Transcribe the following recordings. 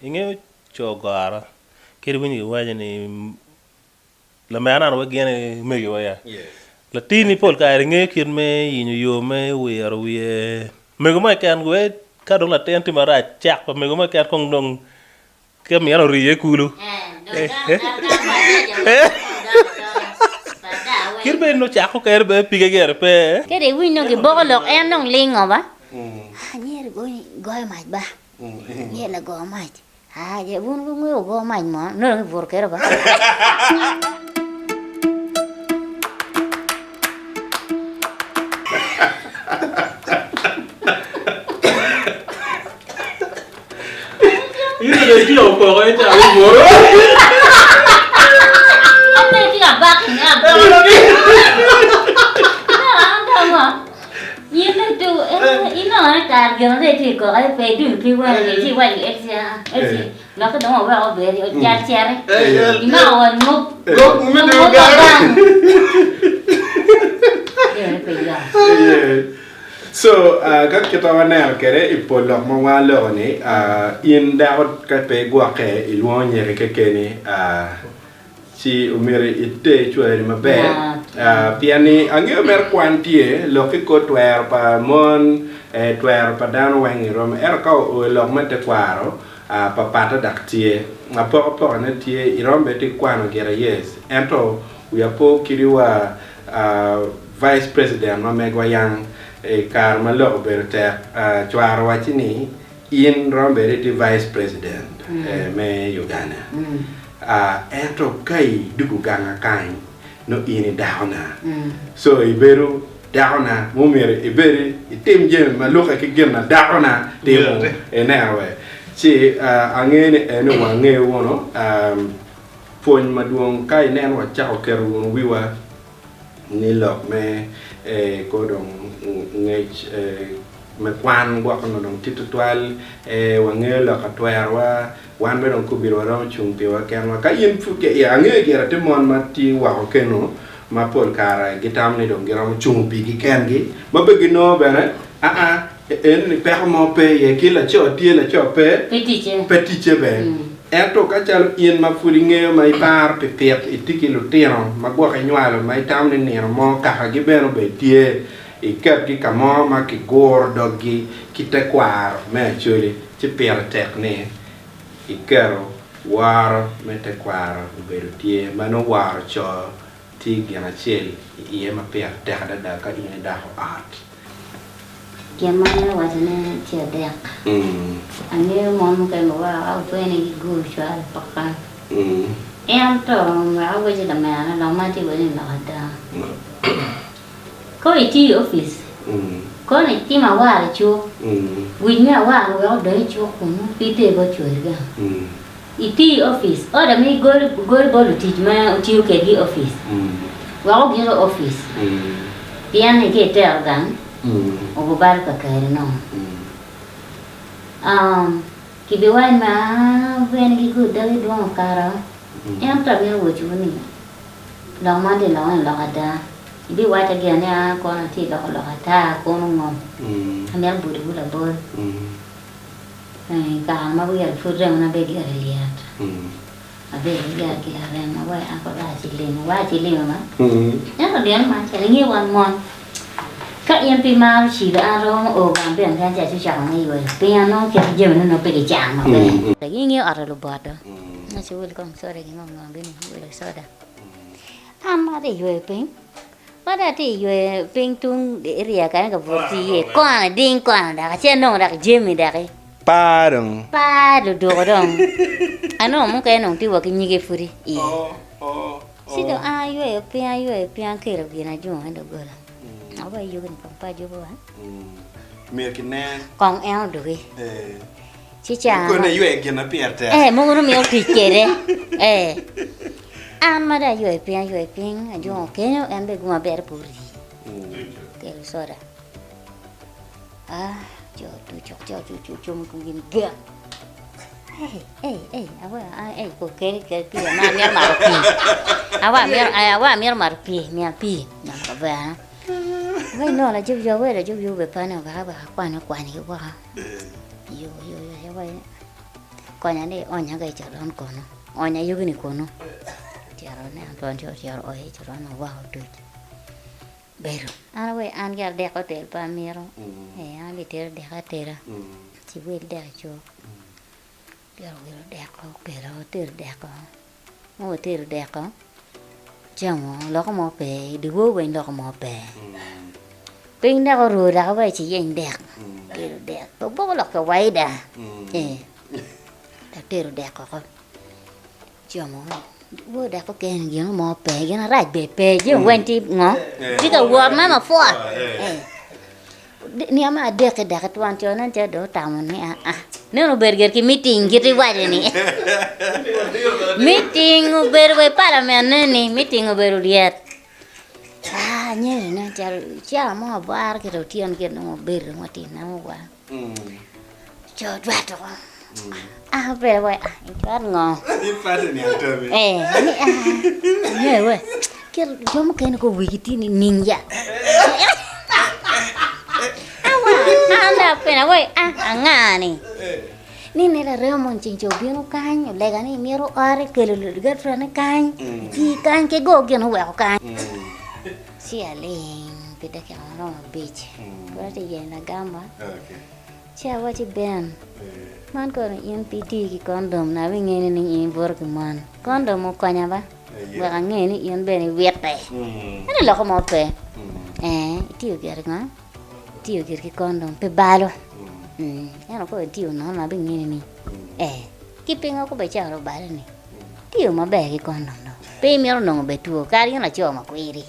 Ingeyo co goro kadi winyo giwaco ni lamera nano wek gin aye megiwa ya. Latinni pol kare ngeyo kit me yenyo yo me wiro wiye mego mo keken wek ka dong latin tye marac cak pa mego mo keken kong dong ka mito ori iye kulu. Kit bed ni ocako kene bene pige gire pe. Kadi iwiny dong giboko lok en dong lingo ba. Anyeri goyo mac ba. Anyeri lago mac. Aa je wun wungeyo wugo mac mono nongo dong ibuto kwede ba. In dong ityeko koko i cawa me buto. An bene tye ka bak i ngam. In inongo ni kare gin ma itye ka koko aye pe idul pig weng ni ci iwaco ki Elsie aa Elsie lokke dong wawek obedi cal citi imako wa nguk nguk gang Joni pe yot. So ka kita waneno kwede i pol lok ma waloko ni in dako ka pe igwokke ilwongo nyeki kekeni Ci omyero iter cwari maber, pien ni angeyo mere kwan tye lok ki kor twero pa mon, twero pa dano weng i romo, ento ka oo i lok me tekwaro pa patte dok tye, apokapoka ne tye, iromo bene tye kwano gire yes, ento wiya po kadi wa vice president ma megwa yang i kare ma lok obedo tek cware owacci ni In romo bedo itye vice president me Uganda ento ka idwogo ganga kany nongo in i dako na so ibedo dako na ma omyero ibed itim jami ma lukke ki gin ma dako na timo ineno we ci angeyo ni eno wangeyo wunu pwony madwong ka ineno wacako keto wunu wiwa ni lok me kor dong ngec me kwan gwok onongo dong tye tutwal, wangeyo lok atwerowa, wan bene dong kobedo waromo cung piwa kenwa. Ka in pud ki iye, angeyo gire tye mon ma tye woko keno ma pol kare gitamo ni dong giromo cung pigi kengi ma be ginongo bene aa eni peko mo pe iye ki laco tye laco pe pe ticce bene. Ento ka calo in ma pud ingeyo ma iparo pi pit itye ki lutino ma gwok inywalo ma itamo ni nino mo kakagi bene obed tye, Iketgi ka mo ma kiguro doggi ki tekwaro me Acholi ci pire tek ni iketo woro me tekwaro obedo tye ma nongo woro co tye gin acel iye ma pire tek adada ka in idoko ot. Gin ma amito wacone tye adek. Angeyo mon mukene ma weko awene ki gur cwalo paka. Ento wek awaci lamera lok ma atye ka wacone ni lok ada. Ka itiyo i opic, kono itimo awar i cuk, wic me awar wek odong i cuk kunu pe iter bot cweri gang. Itiyo i opic, oda ma igolo bot lutic ma wutiyo kwedgi i opic wek ogik i opic pien ni ka itero gang obibalo kakari nongo. Kibiwaco ni aa bene gigo dogi dwong okato ento amito wacciwu ni Lok man tye lok ni lok ada. Ibiwacca gire ni aa kono atye loko lok ata kono ngo. Amito bodiwu labol. I kare ma wiya pud remona bene gire lyet. Abedo ki gire ki larem ma wai an kong aci limo. Wai aci limo ma. Ento gin ma acel inge wan mon. Ka in pe imaro cilo an romo o gang bene kany ci aci cako me yweyo. Piny anongo kit jami ne nongo pe gicang maber. Inge ot luboto. Ci wil kong soda ki ngo ngo gini wilo soda. An ma atye ka yweyo piny, ma dong atye ka yweyo piny tung area kany ka buto tye iye kona ding kona dok ci anongo dok jami doki. Pa dong. Pa luduko dong. Anongo mukene dong tye wa ki nyige pudi iye. Ci dong an ayweyo piny ayweyo piny akelo gin ajungo i doggola. Awaco yugi ni kong pe ajubo wa. Myero kinen. Kong en oduki. Ci ca. Kono iywe gin ma pire tek. Eh, mogo nongo mito tic kwede. Eh. An ma dong ayweyo piny, ayweyo piny, ajungo kenyo, en bene gum aber pe ori. Kelo soda. Ah, co tuco, co tuco, co i kom gin gek. Ei, ei, ei, awa, ei, ko kel, kel pii, ama amito mato pii. Awa amito, awa amito mato pii, miya pii, nongo kavera. Wai nongo lajub yo, wai lajub yo obedo pane wek akwane okwany ki woko. Konya ni ionya ka i coron kunu, onya yugi-ni kunu. Ocito oneno twon ci ocito oonyo i coron owako otuc. Bedo. An aweyo an gire dek otel pe amito, ee an abitero dek atera ci wil dek i cuk. Ocito owilo dek-ko okelo otero dek-ko, ma watero dek-ko camo loko mo pe dyewor weng loko mo pe. Piny dok orwo dok aweyo ci yeny dek, tero dek oboko lok kawaida ee dok tero dek oko como woo dek okene gin mo pe gin arac bene pe jami weng tye ngo tye ka wot ma mapwot ee Niang me adek-ki dok itwon co nen calo dong otamo ni aa nen obedo gire ki miting kit iwaco ni miting obedo wa i palament ni miting obedo lyet aa anyogi nen calo cawa mo abwaro kit otyeno kit nongo wabedo dong watye namo wa co ojwato oko aa pe wa icwat ngo ee ni aa anyogi we kit jo mukene ko wigi tye nining ya awa an dong apenyo awaci a anga ni ni ne larema moni ceng ca obino kany olega ni mito ot ekelo girlfriend ne kany ci kany ki go gin oweko kany ci aling pi dakika maromo abic pud atye yenyo lagam wa ci awaci Ben man kono in pe itiyo ki kondom na abingeni ni in ibuto ki mon kondom okonya ba wek ange ni in bene iwite ento loko mo pe ee itiyo gire ngo itiyo gire ki kondom pe balo ento ka itiyo nono abingeni ni ee ki pingo kobbe calo obalo ni Tiyo maber ki kondom dong pe imito nongo bed two kadi in laco makwiri.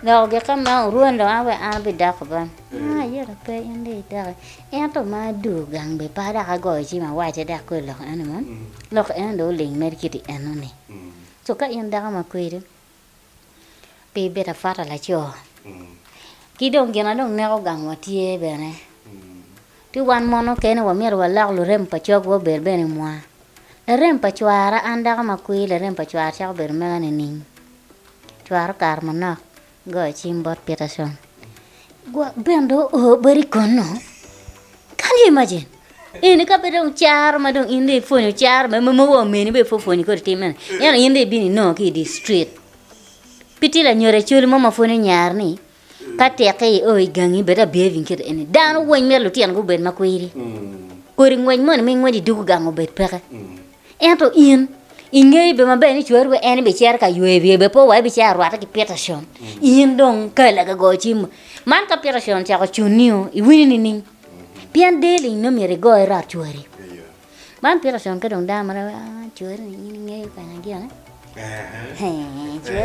Dok ogik ka ma orwone dong an wek an abidoko ba aa ayeta pe in dong idoki ento ma adwogo gang bene pe adok agoyo cim awace dok kodi lok eni mo lok eni dong oling mere kiti eno ni co ka in dako makwiri pe ibedo afata laco ki dong gin na dong neko gang wa tye bene Ci wan mon mukene wamyero walok lurem pa cogwa obed bene mwa. Larem pa cwara, an dako ma kwir, larem pa cwara cako bedo mega nining? Cwara okato manok, goyo cim bot Peterson. Gwok Ben dong oo boti kono? Can you imagine? Eni ka pe dong caro ma dong in dong ipwonyo caro ma mogo wa omeni bene pe opwonyi kodi tim mene, ento in dong ibino inongo ki i di street. Pe tye lanyodo acoli mo ma pwonyo nyare ni Ka tekke io i gangi, bed abehaving kit eni. Dano weng myero lutino gubed ma kwiri. Kodi ngwec moni ma ingweco idwogo gang obed peke. Ento in, ingeyo bene maber ni cwari wa en ebicito ka yweyo wiye bene pe wa ebicito arwate ki Peterson. In dong kala ka goyo cim. Man ka Peterson ocako cunio, iwinyo nining? Pien dealing nongo myero igo irot cwari. Man Peterson ka dong dano marac ah cwari ni in ingeyo kanya gine.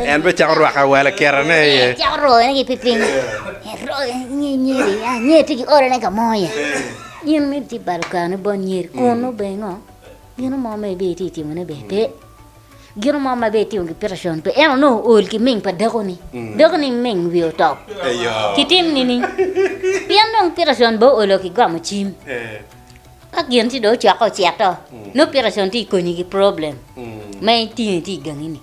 En bene cako rwako awal aketane iye. Cako royone ki pipiny. Royo nge nyeri ah nyeri tye ki orone ka mo ya. In mi tye balo kareni bot nyeri kun nongo bene ngo gino mo ma ibedo itye timone bene pe. Gino mo ma ibedo itimo ki Peterson pe ento nongo ool ki ming pa dakoni. Dakoni ming wiye otop. Kitim nining? Pien dong Peterson bene oolo ki gomo cim. Ka gin ci dong ocokke ocito, nongo Peterson tye ka konyi ki problem ma itingo tye i gangi ni.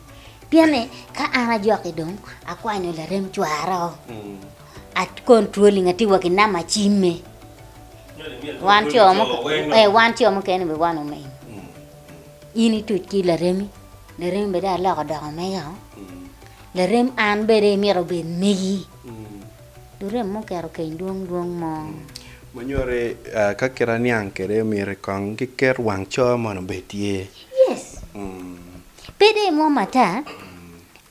Pien ni ka an ajoki dong akwanyo larem cwara o, a controlling atye wa ki namba cimme. Wan co mukene, wan co mukene bene wan omeny. In ituc ki laremi, laremi bene dong aloko odoko mega o, larem an bene imito obed megi. Lurem muketo keny dwong dwong mo. Ma nyuto ka kit aniang kwede myero kong giket wang co mono obed tye. Yes. Pe dong imwom ata,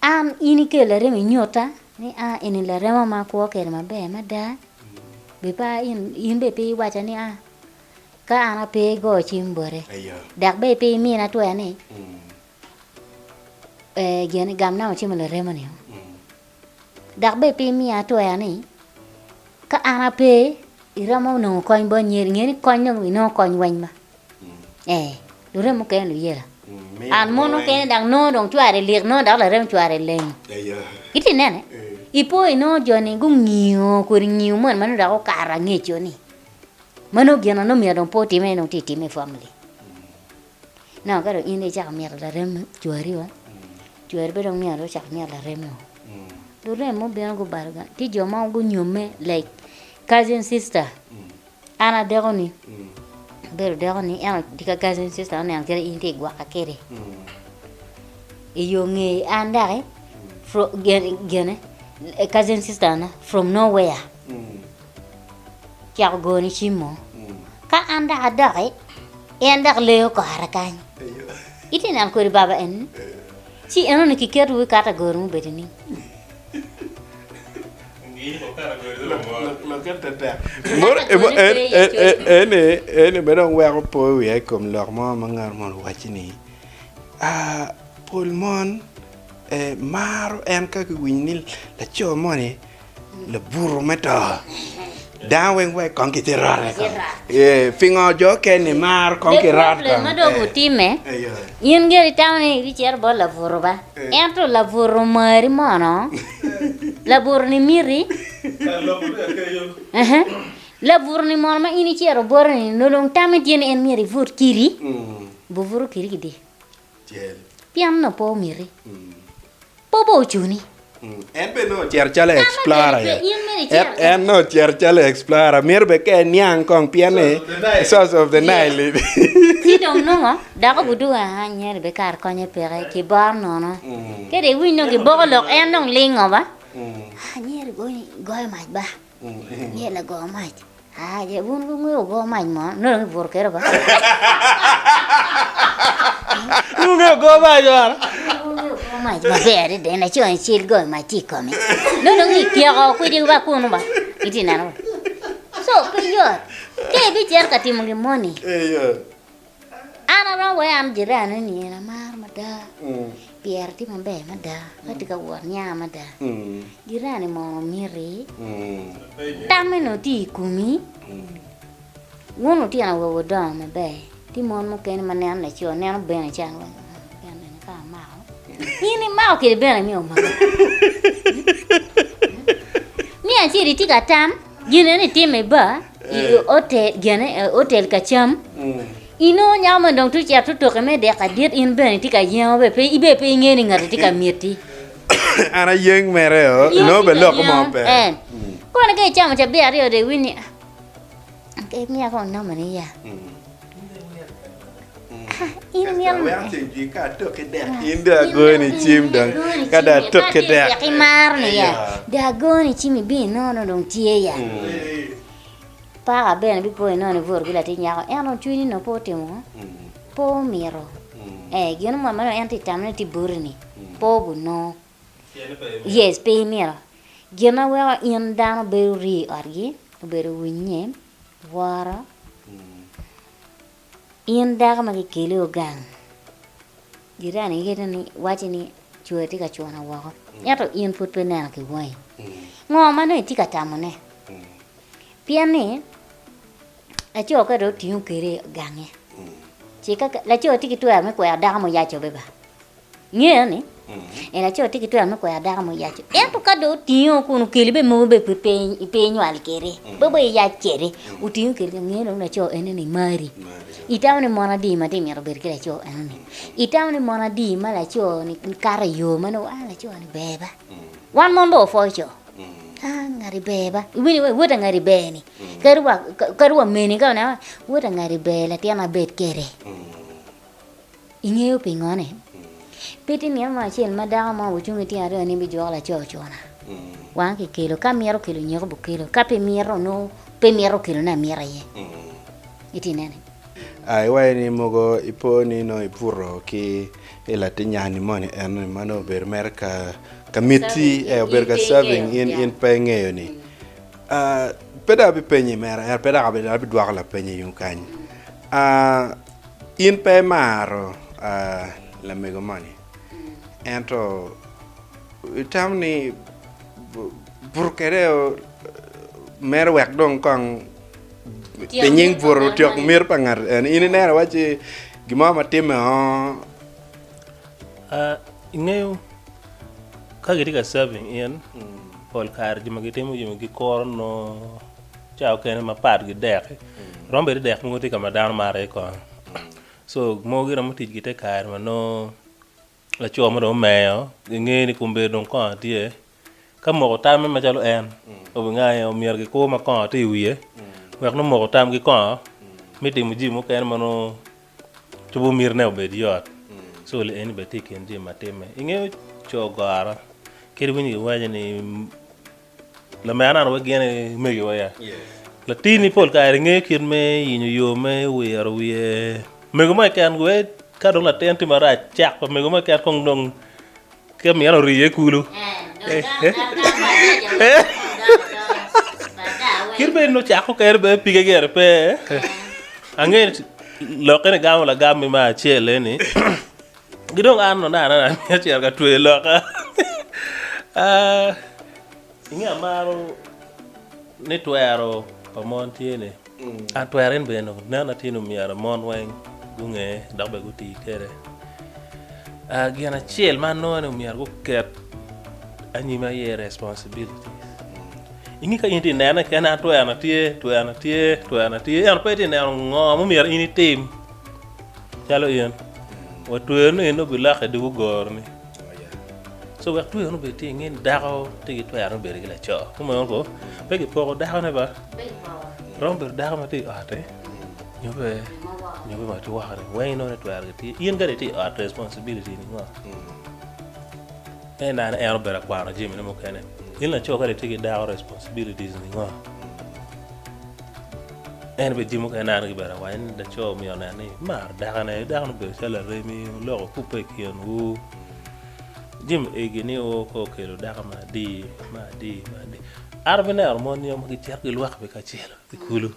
an in ikelo larem inyuta ni a eni larema ma akwo kwede maber mada, be pe in in bene pe iwaca ni a ka an ape igo cim bote dok bene pe imina twer ni gin gam namba cim pa larema ni. Dok bene pe imiya twer ni ka an ape iromo nongo kony bot nyeri, nge ni kony dong inongo kony weng ba ee lurem mukene luyela an mon mukene dok nongo dong cware lik nongo dok larem cware leng itye inene ipo inongo joni gungiyo kodi ngiyo moni ma nongo dok okato angeco ni ma nongo gin ma nongo myero dong pe otime dong tye itime i family nongo ka dong in dong icako mito larem cwari wa. Cweri pe dong myero ocak myero lareme o. Lurem mubino gubalo gang tye jo ma gunyomme like cousin sister an adeko ni. Abedo dako ni ento tye ka cousin sister oneno kit ma in itye ka gwoka kwede i yo nge an doki gine cousin sister na from nowhere ocako goni cim mo ka an dok adoki en dok leyo kora kany itye neno kodi baba eni ci enoni kiketo wu i category mubedo nining? Eni bene dong weko po wiya i kom lok mo ma ngat mo owaci ni pol mon maro en ka giwinyo ni laco moni Labuto me to. Dano weng wek kong ki rote kong. Eh, pingo jo okene maro kong ki rot kong. Ma dong otime, in gire itamo ni ibicito bot labuto ba? Ento labuto omari mono? Labuto ni miti? Labuto ni mono ma in icito bote ni nongo dong tamme tye ni en myero ibut kidi? Bubuto kidi kidi. Pien onongo pe omiti. Pe obo ocuni. En bene nongo ocito calo explorer ya. En nongo ocito calo explorer. Myero bene ka eniang kong pien ni source of the Nile. Ci dong nongo dako gudugo aa nyeri be kare konye peke kiboro nono. Kadi iwiny dong giboko lok en dong lingo ba. Aa nyeri goyo mac ba. Myel lago mac. Aa je wun wungeyo go mac mono? Nongo dong ibuto kwede ba? Wungeyo go mac mono? Wungeyo go mac maber adada, laco ni cel goyo mac tye i kome. Nongo dong ityeko kwede ba kunu ba? Itye neno ba? So pe yot. Ka ibicito ka timo gin moni, An aromo wai an jirani ni en amaro mada, pyere tye maber mada, ka tye ka wot nya mada. Jirani mono miti, tamme nongo tye i komi, wun lutino awobe wudongo maber, tye mon mukene ma neno laco neno bene calo bene eni ka amako, in imako kede bene mi omaki. Me acel itye ka tam. Gin eni itime ba i otel gine otel ka cam inongo nyako moni dong tye ocito te otoki me dek adit in bene itye ka yengo bene pe ibe pe ingeyo ni ngati tye ka miti. An ayeng mere o nongo bene lok mo pe. Kono ka icamo cabit aryo dong iwinyo ni ah miya kong namba ni ya. In imito Weko ceng jwi ka atoki dek in dong agoni cim dong ka dong atoki dek. Dek imaro ni ya dong agoni cim ibinongo dong tye ya. Paka bene bipo inongo ni ibuto ki latin nyako ento cwinyi nongo pe otimo pe omito ee gin mo ma nongo en tye ka tamo ni tye boti ni pe obinongo yes pe imito gin ma weko in dano bedo rii i otgi obedo winye, woro. In dako ma kikeli ogang, jirani giketo ni wacci ni cwari tye ka cuna woko, ento in pud pe ineno ki wangi. Ngo ma nongo itye ka tamone? Pien ni laco ka dong otingo kwede i gange, ci ka laco tye ki twero me kwero dako muyaco be ba? Ingeyo ni en laco tye ki twero me kwero dako muyaco ento ka dong otingo kun okeli bene mogo bene pud pe inywal kwede pe bene iyac kwede otingo okeli ingeyo dong laco eno ni mari itamo ni mon adi ma tye mito bedo ki laco eno ni itamo ni mon adi ma laco ni kato i yo ma nongo aa laco ni ber ba wan mon bene wapwoyo co aa ngati ber ba iwinyo wai wod angati ber ni kadi wa meni ka oneno wod angati ber latin abed kwede. Ingeyo pingone? Pe tye nino mo acel ma dako mo ocung ki tyen aryo ni bijuko laco cuna. Wang kikelo, ka mito kelo nyeko bukelo, ka pe mito nongo pe mito kelone amita aye. Itye inene? Iwaco ni mogo ipo ni nongo ibuto ki i latin nyani moni eno ma nongo obedo mere ka ka miti, obedo ka serving in in pe ingeyo ni. Pe dong abipenyi mere, pe dok abidwoko lapenyi yung kany. In pe imaro lamego moni, ento itamo ni buto kwede mere wek dong kong pi nying buto otyek miti pa ngat eni. In ineno iwacci gin mo ma timme oo. Ingeyo ka gitye ka serving in pol kare jo ma gitimo jami gikuro nongo Ca okene mapat ki dek, romo bedo ni dek mogo tye ka ma dano maro iye kongo. So mogo giromo tic ki te kare ma nongo laco mo dong omeyo gingeyo ni kombedo dong kongo tye, ka moko tamme macalo en obingayo myero gikur ma kongo tye i wiye wek nongo moko tamgi kongo. Me timo jami mukene ma nongo cobo mitine obed yot. So eni bene tye i kin jami ma timme. Ingeyo co goro kadi winyo giwaco ni lamera nano wek gin aye megiwa ya. Latinni pol kare ngeyo kit me yenyo yo me wiro wiye mego mo keken wek ka dong latin tye marac cak pa mego mo keken kong dong ka mito ori iye kulu. Kit bed ni ocako kene bene pige gire pe. Angeyo ni lokke ni gamo lagam-mi me acel eni ki dong an onongo aneno amito cito ka tweyo loka. Inge amaro ni twero pa mon tye ni an twero en bene neno tye ni myero mon weng gunge dok bene guti kwede. Gin acel ma anongo ni myero guket anyim aye responsibilities. Inge ka in itye ka nene keken an twerona tye, twerona tye, twerona tye ento pe itye ka neno ngo ma myero in itim calo in wa tweroni en obilokke dog ogoroni. So wek tweroni obed tye inge ni dako tye ki twero me bedo ki laco kumeno ko pe kipoko dakone ba romo bedo dako ma tye i ot-ti nyo pe nyo pe ma tye woko-ni weng inongo ni twero gi tye in kadi itye i ot responsibility ni ngo en nene en obedo ka kwano jamine mukene in laco kadi itye ki dako responsibilities ni ngo en bene jami mukene nene gibedo ka waco ni laco myero onen ni imaro dakone dakone obedo calo laremi wuloko wukubbe i kinwu. Jami egi ni o ka okelo dako me adi, me adi, me adi. An abineno mon nio ma gicito gilwoko bene kacel i kulu.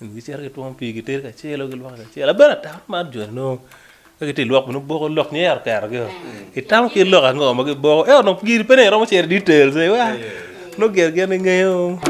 Gicito gitwomo pii gitero kacel gilwoko kacel. Abedo atamo man joni nongo ka gitye i lwok bene boko lok nyero oketogi o. Itamo kit lok ango ma giboko? Ento nongo giri pe ni iromo cito i details wa. Nongo gire gin gingeyo.